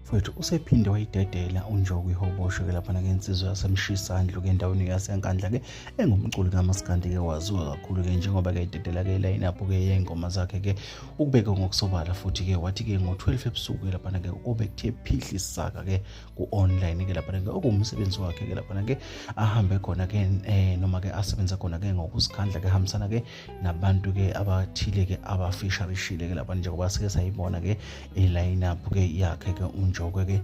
Mfowethu usephinde wayidedela uNjoko ihobosho-ke laphana-ke insizwa yaseMshisandlu-ke endaweni yaseNkandla-ke engumculi kamaskandi-ke waziwa kakhulu-ke njengoba-ke idedela-ke ilayinaphu-ke yey'ngoma zakhe-ke ukubeke ngokusobala futhi-ke wathi-ke ngo-12 ebusuku-ke laphana-ke kobe kuthe phihli isaka-ke ku-online-ke laphana-ke okuwumsebenzi wakhe-ke laphana-ke ahambe khona-ke noma-ke asebenze khona-ke ngokuzikhandla-ke hambisana-ke nabantu-ke abathile-ke abafisharishile-ke laphana njengoba sike sayibona-ke i-line up ke yakhe ke uNjoko ke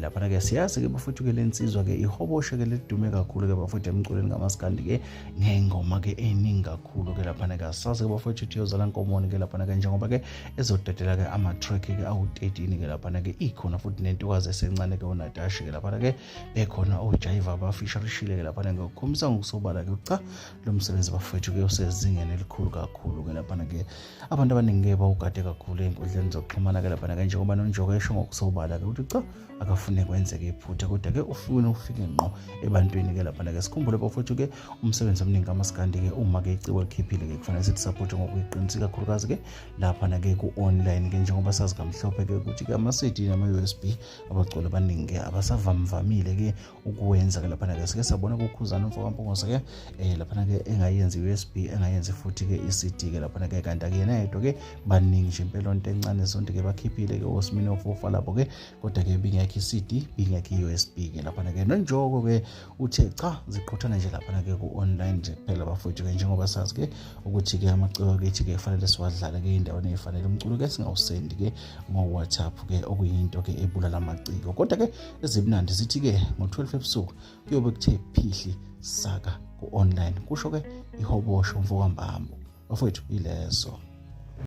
laphana ke siyazi ke bafethu ke lensizwa ke ihoboshe ke ledume kakhulu ke bafethu emculweni kamaskandi ke ngengoma ke eningi kakhulu ke laphana ke asazi ke bafethu ukuthi yozala nkomoni ke laphana ke njengoba ke ezodedela ke ama track ke awu-13 ke laphana ke ikhona futhi nentokazi esencane ke uNatasha ke laphana ke bekhona ojayiva abafisharishile ke laphana ke ukukhombisa ngokusobala ke cha lo msebenzi bafethu ke usezingeni elikhulu kakhulu ke laphana ke Abantu abaningi-ke bawugade kakhulu ey'nkundleni zokuxhumana-ke laphana-ke njengoba noNjoko esho ngokusobala-ke ukuthi cha akafune kwenzeke iphutha kodwa-ke ufuna ufike ngqo ebantwini-ke laphana-ke sikhumbule bafowethu-ke umsebenzi omningi kamaskandi-ke uma-ke iciko likhiphile-ke kufanele sithi support ngokuyiqinisa ikakhulukazi-ke laphana-ke ku-online-ke njengoba sazi kamhlophe-ke ukuthi-ke ama-CD nama-USB abaculi abaningi-ke abasavamvamile-ke ukuwenza ke laphana ke sike sabona kukhuzana umfo kaMpungose ke laphana ke engayenzi USB engayenzi futhi ke iCD ke laphana ke kanti akuyena yedwa ke baningi nje impela onto encane zonke ke bakhiphile ke osimini ofufa lapho ke kodwa ke bingekho iCD bingekho iUSB ke laphana ke nonjoko ke uthe cha ziqhuthana nje laphana ke ku online nje kuphela bafowethu ke njengoba sazi ke ukuthi ke amaciko kithi ke kufanele siwadlale ke endaweni efanele umculo ke singawusendi ke ngo-WhatsApp ke okuyinto ke ebulala amaciko kodwa ke ezimnandi zithi-ke ngo-12 ebusuku kuyobe kuthe phihli saka ku-online kusho-ke ihobosho mfokambambo bafowethu ileso.